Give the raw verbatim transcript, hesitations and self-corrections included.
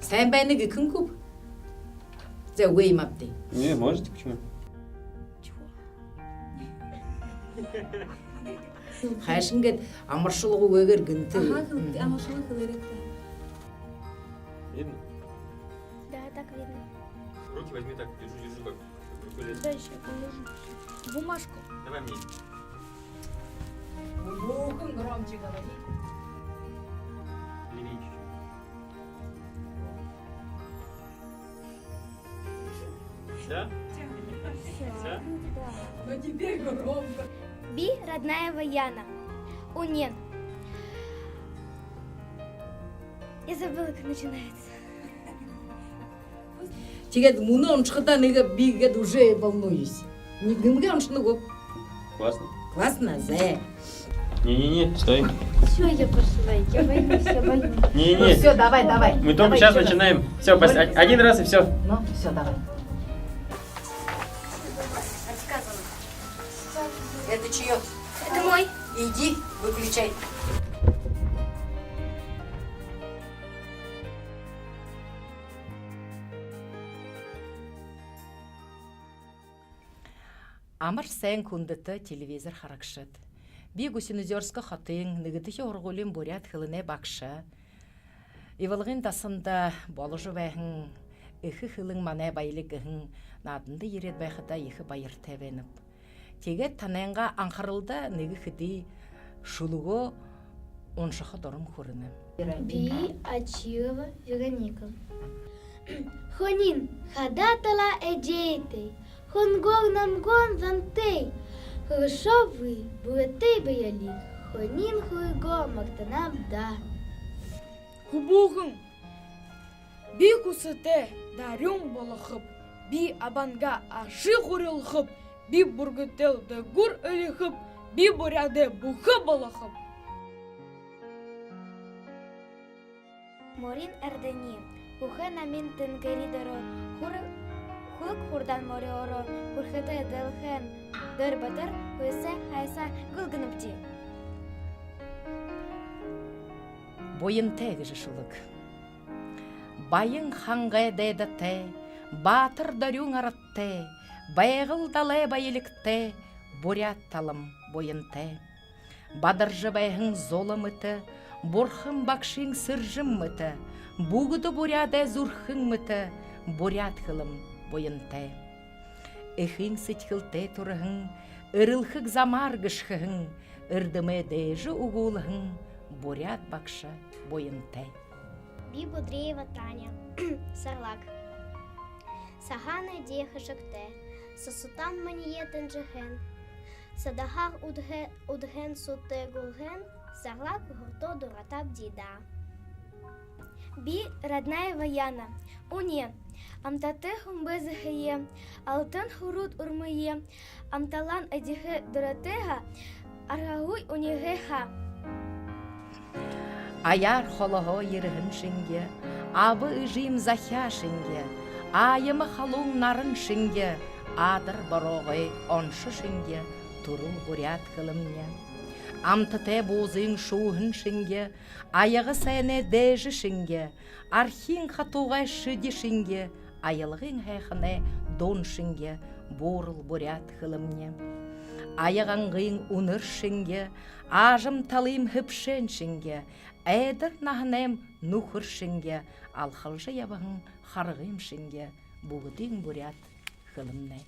Сайн байна гэхэнгүй. За, үгы юм абты. Не, можете, почему? Хайшан гээд амаршалгагүйгөөр гэнтэ. Ага, амаршалга хэлээрэй. Видно? Да, так видно. Руки возьми так, держи, держи как. Дальше положим бумажку. Давай мне. Громче говори. Левее чуть-чуть. Да? Всё. Всё? Да. Но теперь громко. Би Раднаева Яна. Унэн. Я забыла, как начинается. Тиигээд мүнөө уншахадаа нэгэ би гээд уже волнуюсь. Нэ-, нэмэгээ уншана гү? Классно. Классно, зэ. Не-не-не, стой. Всё, я пошла, я боюсь, я боюсь. Не-не. Ну всё, давай, давай. Мы только сейчас начинаем. Всё, пос-, о-, один раз и всё. Ну, всё, давай. Это чьё? Это мой. Иди, выключай. Амар сайн, хүндэтэ телевизор харагшад! Би Гусиноозёрско хотын нэгэдэхи һургуулиин буряад хэлэнэй багша. Ивалгын дасанда боложо байһан «Эхэ хэлэн – манай баялиг» гэһэн нааданда ерээд байхадаа ехэ баяртай байнаб. Тиигээд танайнгаа анхаралда нэгэ хэды шүлэгөө уншаха дурам хүрэнэ. Би Ачилова Вероника. Хонин хадаа талаа эжытэй, хонгор номгон зантай. Хорошо вы, буряадай баялиг, хонин хойгоо магтанаб даа. Хүбүүхэн, би хүсэтэй дарюун болохоб, би абангаа ашые хурилхаб, би бүргэдэл дээгүүр элихэб, би буряадай бүхэ болохоб. Морин эрдэни. Бүхэ намин тэнгэри доро, хүр-, хүлэг хурдан морёоро, хүрхэтэ дэлхэйн дор бодор хүсэ хайса гүлгэнэбди. «Буянтай» гэжэ шүлэг. Баян хангай дайдатай, баатар дорюун арадтай, Байгал далай баялигтай буряад талам буянтай. Бадаржа байһан зула мэтэ, бурхан багшын сэржэм мэтэ, бүгэдэ буряадай зүрхэн мэтэ буряад хэлэм буянтай. Эхын сэдьхэлтэй түрэһэн, эрэлхэг замаар гэшхэһэн, эрдэмээ дээжэ үгүүлһэн буряад багша буянтай. Би Будреева Таня. Сарлаг. Сагаан эдеэ хэшэгтэй, сасатан маниие тэнжэһэн, садаһаа үдхэ-, үдхэн суутай гүлхэн, сарлаг гуртаа дуратабди даа. Би Раднаева Яна. Үнэн. Амтатай хүмбэ зэхэеэ, алтан хүрүүд үрмэеэ, амталан эдихэ дуратай һаа, аргагүй үнеэһэн һаа. Аяар холоһоо ерэһэн шэнги, аба эжым захяа шэнги, аямаа халуун наран шэнги, адар бороогой оншо шэнги түрэл буряад хэлэмни. Амтатай буузын шүүһэн шэнги, аяга сайнай дээжэ шэнги, архиин хатуугай шэди шэнги, аялгын һайханай дуун шэнги буурал буряад хэлэмни. Ая гангын үнэр шэнги, аажам талым хэбшээн шэнги, айдар наһанайм нүхэр шэнги, алхалжа ябаһан харгым шэнги бүгэдын буряад хэлэмни.